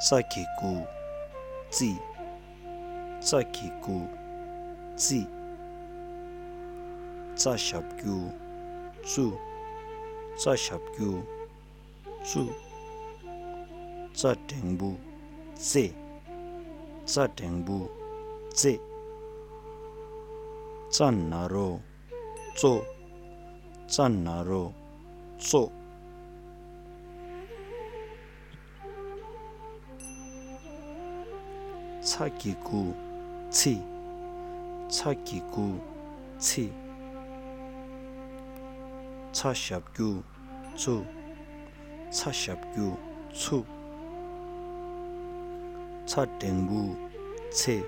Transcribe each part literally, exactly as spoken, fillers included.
ཙ་གི་གུ་ཙི། ཙ་གི་གུ་ཙི། ཙ་ཞབས་ཀྱུ་ཙུ། ཙ་ཞབས་ཀྱུ་ཙུ། ཙ་འགྲེང་བུ་ཙེ། ཙ་འགྲེང་བུ་ཙེ། ཙ་ན་རོ་ཙོ། ཙ་ན་རོ་ཙོ། ཚ་གི་གུ་ཚི། ཚ་གི་གུ་ཚི། ཚ་ཞབས་ཀྱུ་ཚུ། ཚ་ཞབས་ཀྱུ་ཚུ། ཚ་འགྲེང་བུ་ཚེ།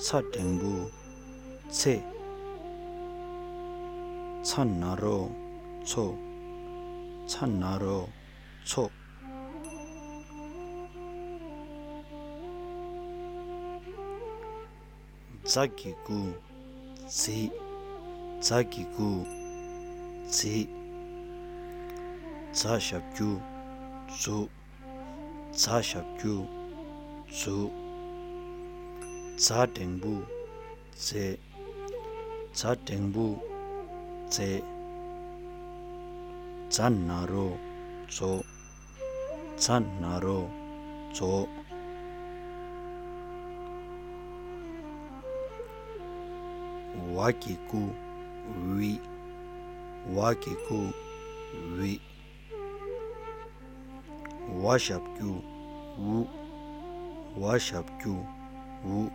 ཚ་འགྲེང་བུ་ཚེ། ཚ་ན་རོ་ཚོ། ཚ་ན་རོ་ཚོ། ཛ་གི་གུ་ཛི། ཛ་གི་གུ་ཛི། ཛ་ཞབས་ཀྱུ་ཛུ། ཛ་ཞབས་ཀྱུ་ཛུ། ཛ་འགྲེང་བུ་ཛེ། ཛ་འགྲེང་བུ་ཛེ། ཛ་ན་རོ་ཛོ། ཛ་ན་རོ་ཛོ། ཝ་གི་གུ་ཝི། ཝ་གི་གུ་ཝི། ཝ་ཞབས་ཀྱུ་ཝུ། ཝ་ཞབས་ཀྱུ་ཝུ།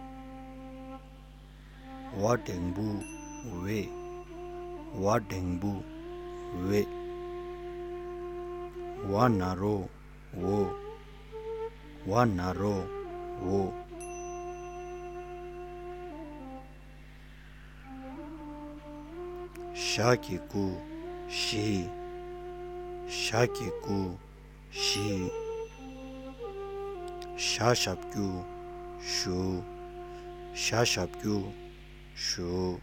ཝ་འགྲེང་བུ་ཝེ། ཝ་འགྲེང་བུ་ཝེ། ཝ་ན་རོ་ཝོ། ཝ་ན་རོ་ཝོ། ཞ་གི་གུ་ཞི། ཞ་གི་གུ་ཞི། ཞ་ཞབས་ཀྱུ་ཞུ། ཞ་ཞབས་ཀྱུ་ཞུ།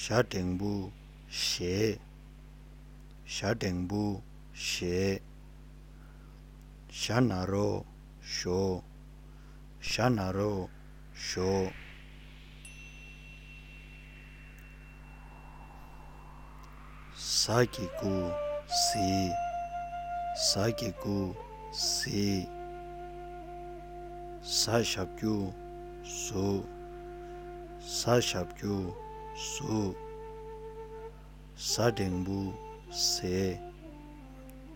ཞ་འགྲེང་བུ་ཞེ། ཞ་འགྲེང་བུ་ཞེ། ཞ་ན་རོ་ཞོ། ཞ་ན་རོ་ཞོ། ཟ་གི་གུ་ཟི། ཟ་གི་གུ་ཟི། ཟ་ཞབས་ཀྱུ་ཟུ། ཟ་ཞབས་ཀྱུ་ཟུ། ཟ་འགྲེང་བུ་ཟེ།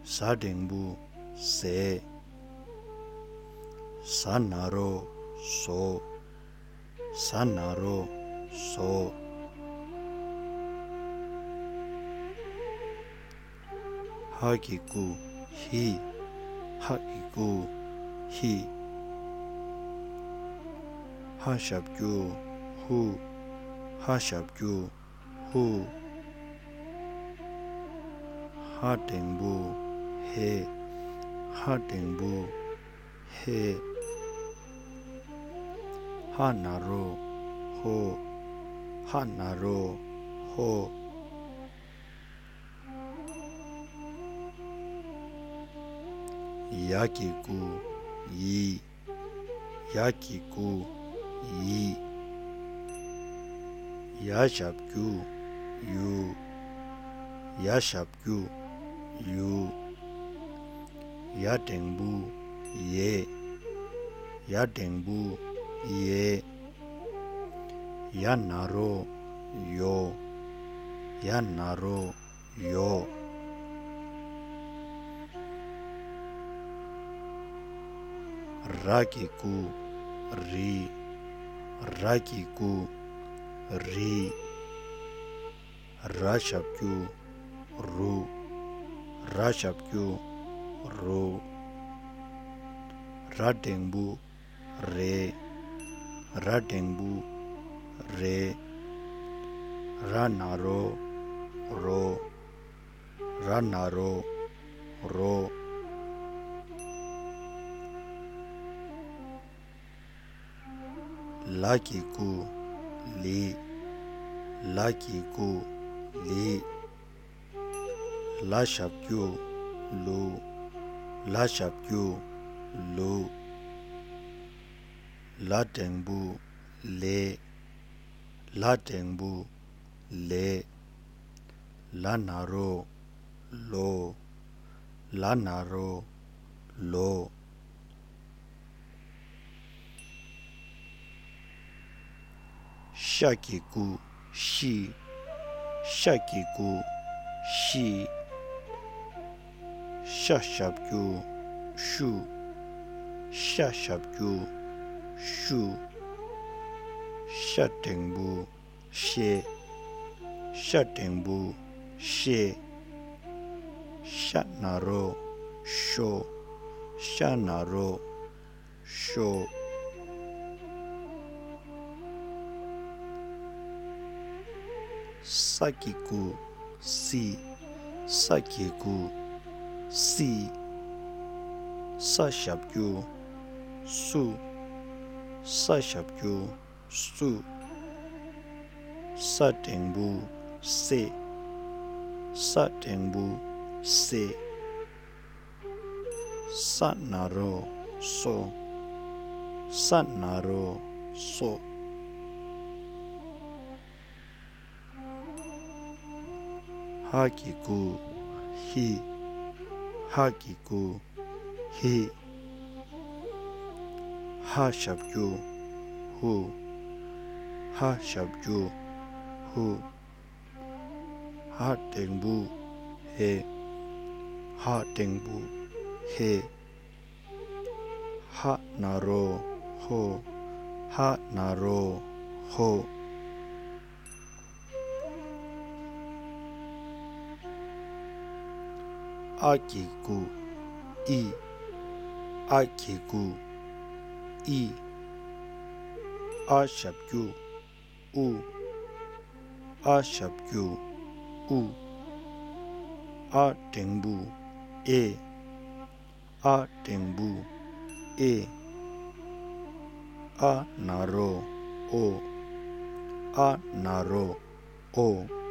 ཟ་འགྲེང་བུ་ཟེ། ཟ་ན་རོ་ཟོ། ཟ་ན་རོ་ཟོ། ཧ་གི་གུ་ཧི། ཧ་གི་གུ་ཧི། ཧ་ཞབས་ཀྱུ་ཧུ། ཧ་ཞབས་ཀྱུ་ཧུ། ཧ་འགྲེང་བུ་ཧེ། ཧ་འགྲེང་བུ་ཧེ། ཧ་ན་རོ་ཧོ། ཧ་ན་རོ་ཧོ། ཡ་གི་གུ་ཡི། ཡ་གི་གུ་ཡི། ཡ་ཞབས་ཀྱུ་ཡུ། ཡ་ཞབས་ཀྱུ་ཡུ། ཡ་འགྲེང་བུ་ཡེ། ཡ་འགྲེང་བུ་ཡེ། ཡ་ན་རོ་ཡོ། ཡ་ན་རོ་ཡོ། ར་གི་གུ་རི། ར་གི་གུ་རི། ར་ཞབས་ཀྱུ་རུ། ར་ཞབས་ཀྱུ་རུ། ར་འགྲེང་བུ་རེ། ར་འགྲེང་བུ་རེ། ར་ན་རོ་རོ། ར་ན་རོ་རོ། ལ་གི་གུ་ལི། ལ་གི་གུ་ལི། ལ་ཞབས་ཀྱུ་ལུ། ལ་ཞབས་ཀྱུ་ ལུག་ལ་འགྲེང་བུ་ལེ། ལ་འགྲེང་བུ་ལེ། ལ་ན་རོ་ལོ། ལ་ན་རོ་ལོ། ཤ་གི་གུ་ཤི། ཤ་གི་གུ་ཤི། ཤ་ཞབས་ཀྱུ་ཤུ། ཤ་ཞབས་ཀྱུ་ཤུ། ཤ་འགྲེང་བུ་ཤེ། ཤ་འགྲེང་བུ་ཤེ། ཤ་ན་རོ་ཤོ། ཤ་ན་རོ་ཤོ། ས་གི་གུ་སི། ས་གི་གུ་སི། ས་ཞབས་ཀྱུ་སུ། ས་ཞབས་ཀྱུ་སུ། ས་འགྲེང་བུ་སེ། ས་འགྲེང་བུ་སེ། ས་ན་རོ་སོ། ས་ན་རོ་སོ། ཧ་གི་གུ་ཧི། ཧ་གི་གུ་ཧི། ཧ་ཞབས་ཀྱུ་ཧུ། ཧ་ཞབས་ཀྱུ་ཧུ། ཧ་འགྲེང་བུ་ཧེ། ཧ་འགྲེང་བུ་ཧེ། ཧ་ན་རོ་ཧོ། ཧ་ན་རོ་ཧོ། ཨ་གི་གུ་ཨི། ཨ་གི་གུ་ཨི། ཨ་ཞབས་ཀྱུ་ཨུ། ཨ་ཞབས་ཀྱུ་ཨུ། ཨ་འགྲེང་བུ་ཨེ། ཨ་འགྲེང་བུ་ཨེ། ཨ་ན་རོ་ཨོ། ཨ་ན་རོ་ཨོ།